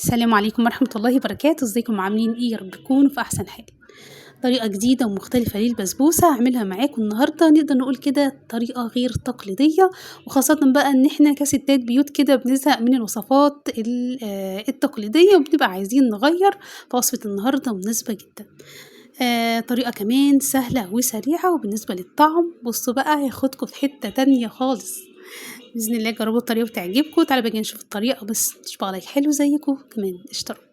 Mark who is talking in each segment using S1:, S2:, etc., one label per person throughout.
S1: السلام عليكم ورحمة الله وبركاته. ازيكم عاملين ايه؟ يا رب تكونوا في احسن حال. طريقة جديدة ومختلفة للبسبوسة هعملها معاكم النهاردة، نقدر نقول كده طريقة غير تقليدية، وخاصة بقى ان احنا كستات بيوت كده بنزهق من الوصفات التقليدية وبنبقى عايزين نغير، فوصفة النهاردة مناسبة جدا. طريقة كمان سهلة وسريعة، وبالنسبة للطعم بصوا بقى هياخدكم في حتة تانية خالص بإذن الله. جربوا الطريقة وتعجبكم. تعالوا بقى نشوف الطريقة، بس تشبع لايك حلو زيكم كمان اشتراك.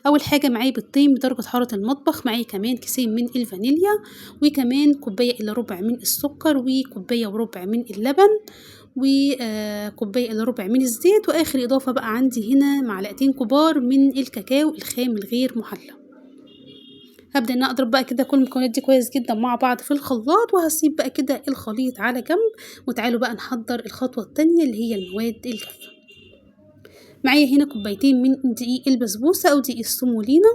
S1: أول حاجة معايا بيضتين بدرجة حرارة المطبخ، معايا كمان كيسين من الفانيليا، وكمان كوباية إلا ربع من السكر، وكوباية وربع من اللبن، وكوباية إلا ربع من الزيت، وآخر إضافة بقى عندي هنا معلقتين كبار من الكاكاو الخام الغير محلى. هبدأ إن أنا أضرب بقى كده كل المكونات دي كويس جدا مع بعض في الخلاط، وهسيب بقى كده الخليط على جنب. وتعالوا بقى نحضر الخطوة التانية اللي هي المواد الجافة. معايا هنا كوبايتين من دقيق البسبوسة أو دقيق السمولينا،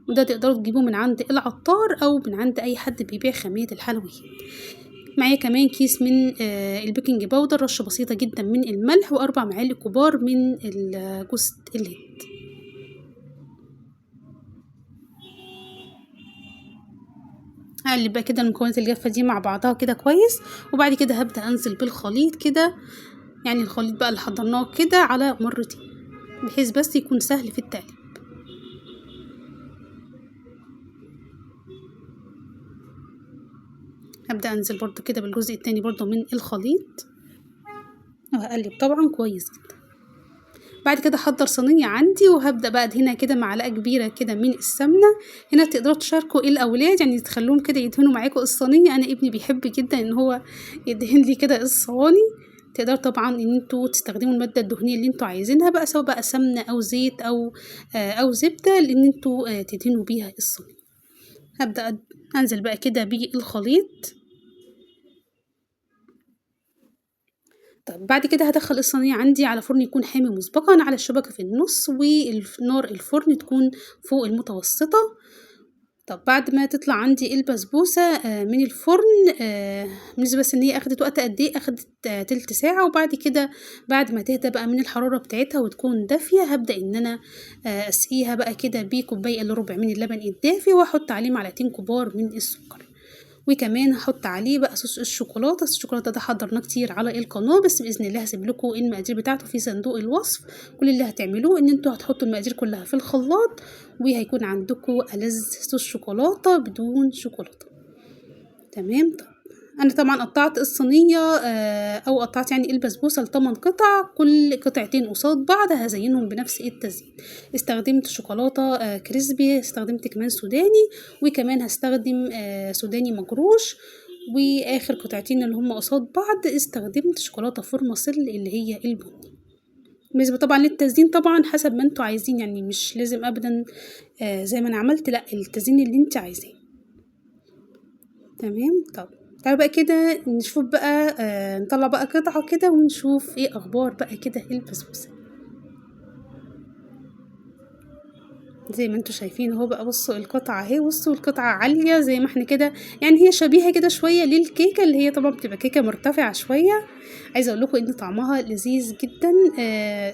S1: وده تقدروا تجيبوه من عند العطار أو من عند أي حد بيبيع خامات الحلويات. معايا كمان كيس من ال baking powder، رشة بسيطة جدا من الملح، وأربع معالق كبار من جوز الهند. هقلب بقى كده المكونات الجافة دي مع بعضها كده كويس، وبعد كده هبدأ أنزل بالخليط كده، يعني الخليط بقى اللي حضرناه كده على مرتين، بحيث بس يكون سهل في التقليب. هبدأ أنزل برضو كده بالجزء التاني برضو من الخليط، وهقلب طبعا كويس جدا. بعد كده احضر صينية عندي، وهبدأ بقى ادهنها كده معلقة كبيرة كده من السمنة. هنا تقدروا تشاركوا الأولاد، يعني تخلوهم كده يدهنوا معاكم الصينية. أنا ابني بيحب جدا إن هو يدهن لي كده الصواني. تقدروا طبعا إن انتوا تستخدموا المادة الدهنية اللي انتوا عايزينها بقى، سواء بقى سمنة أو زيت أو زبدة، لإن انتوا تدهنوا بيها الصينية. هبدأ أنزل بقى كده بالخليط. طب بعد كده هدخل الصينية عندي على فرن يكون حامي مسبقا، على الشبكة في النص، والنار الفرن تكون فوق المتوسطة. طب بعد ما تطلع عندي البسبوسة من الفرن، بالنسبة بس ان هي اخدت وقت قد ايه، اخدت تلت ساعة. وبعد كده بعد ما تهدى بقى من الحرارة بتاعتها وتكون دافية، هبدأ ان انا اسقيها بقى كده بكوباية الا ربع من اللبن الدافي، واحط عليه معلقتين كبار من السكر، وكمان هحط عليه بقى صوص الشوكولاتة. الشوكولاتة ده حضرناه كتير على القناة، بس باذن الله هسيب لكم المقادير بتاعته في صندوق الوصف. كل اللي هتعملوه ان انتوا هتحطوا المقادير كلها في الخلاط، وهيكون عندكم ألذ صوص شوكولاتة بدون شوكولاتة. تمام. طب انا طبعا قطعت الصينية او قطعت يعني البسبوسه ل8 قطع، كل قطعتين قصاد بعض هزينهم بنفس التزيين. استخدمت شوكولاتة كريسبي، استخدمت كمان سوداني، وكمان هستخدم سوداني مجروش، واخر قطعتين اللي هم قصاد بعض استخدمت شوكولاتة فورماسيل اللي هي البني. بالنسبة طبعا للتزيين طبعا حسب ما انتوا عايزين، يعني مش لازم ابدا زي ما انا عملت، لا التزيين اللي انت عايزاه. تمام. طب تعالوا بقى كده نشوف بقى نطلع بقى قطعة كده ونشوف ايه اخبار بقى كده البسبوسة. زي ما انتوا شايفين اهو بقى، بصوا القطعة اهي، بصوا القطعة عالية زي ما احنا كده، يعني هي شبيهة كده شوية للكيكة اللي هي طبعا بتبقى كيكة مرتفعة شوية. عايزة اقول لكم ان طعمها لذيذ جدا،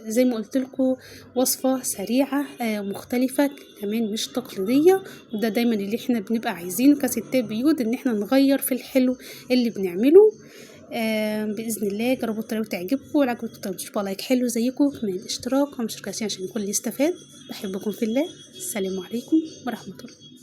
S1: زي ما قلت لكم وصفة سريعة، مختلفة كمان مش تقليدية، وده دايما اللي احنا بنبقى عايزينه كستات بيوت، ان احنا نغير في الحلو اللي بنعمله. بإذن الله جربوا الطريقة وتعجبكم، ولو عجبتكم تشوفوا لايك حلو زيكم، كمان اشتراك ومشاركة عشان الكل يستفاد. بحبكم في الله. السلام عليكم ورحمة الله.